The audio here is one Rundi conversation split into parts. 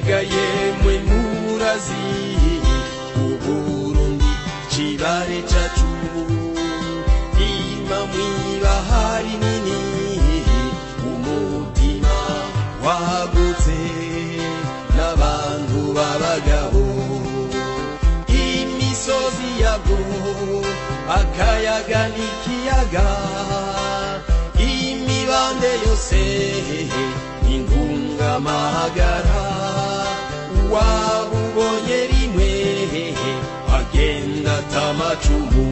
Erega yemwe murazi Uburundi cibare cacu ima mw'ibahari nini umutima wagutse n'abantu b'abagabo imisozi yabwo akayaga n'ikiyaga imibande yose intungamahagara wabubonye rimwe agenda atamacumu.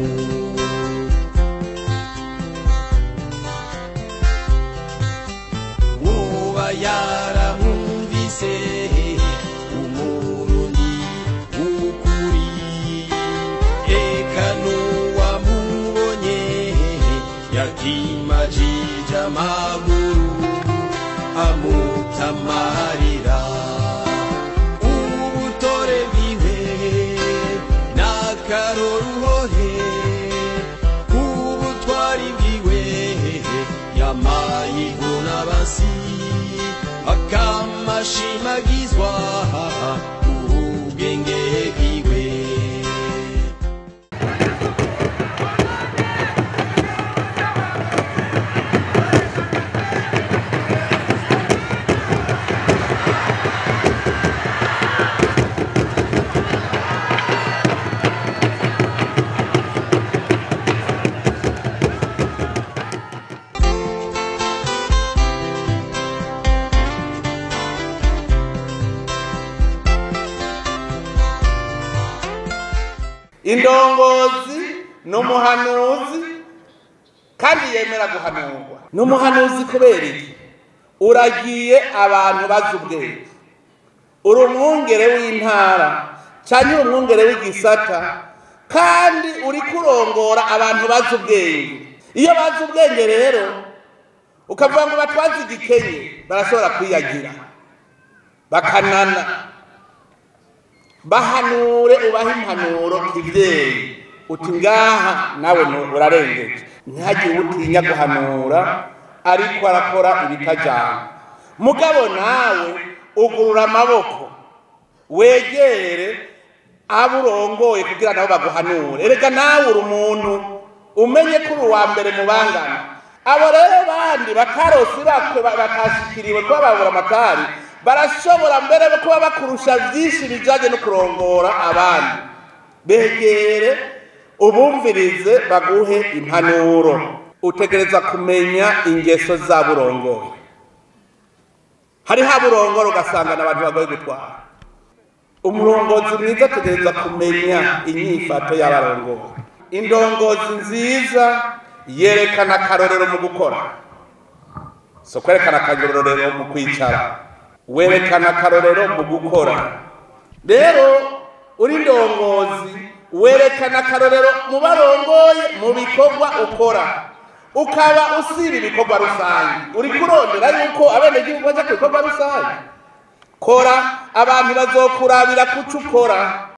Uba yaramwumvise Umurundi w'ukuri eka n'uwamubonye yakimajije amaguru amutamarira ubutore bwiwe n'akaroruhore ubutwari bwiwe yamaye ivunabasi akamashimagizwa ubwenge bwiwe. Indongozi n'umuhanuzi kandi yemera guhanurwa. N'umuhanuzi kubera iki? Uragiye abantu bazi ubwenge, uri umwungere w'intara canke uri umwungere w'igisata, kandi uri kurongora abantu bazi ubwenge. Iyo bazi ubwenge rero ukavuga ngo batwaze igikenye, barashobora kwiyagira bakanana. Bahanure ubahe impanuro kivyeyi uti ngaha nawe urarengeje. Ntihagire utinya guhanura ariko arakora ibitajana. Mugabo nawe ugurura amaboko wegere abo urongoye kugira nabo baguhanure. Erega nawe uri umuntu, umenye ko uri uwa mbere mu bangana. Abo rero bandi batarose bakwe batashikiriwe kuba babura amatari, barashobora mbere kuba bakurusha vyinshi bijanye no kurongora abandi. Begere ubumvirize baguhe impanuro. Utegereza kumenya ingeso z'aburongoye. Hariho aburongora ugasanga n'abantu bagoye gutwara. Umurongozi mwiza ategereza kumenya inyifato y'abarongoye. Indongozi nziza yerekana akarorero mu gukora, so kwerekana akarorero mu kwicara, werekana akarorero mu gukora. Rero uri ndongozi werekana akarorero mu barongoye mu bikorwa ukora, ukaba usiba ibikorwa rusange. Uri kurondera yuko abenegihugu baja ku bikorwa rusange. Kora, abantu bazokurabira kuco ukora.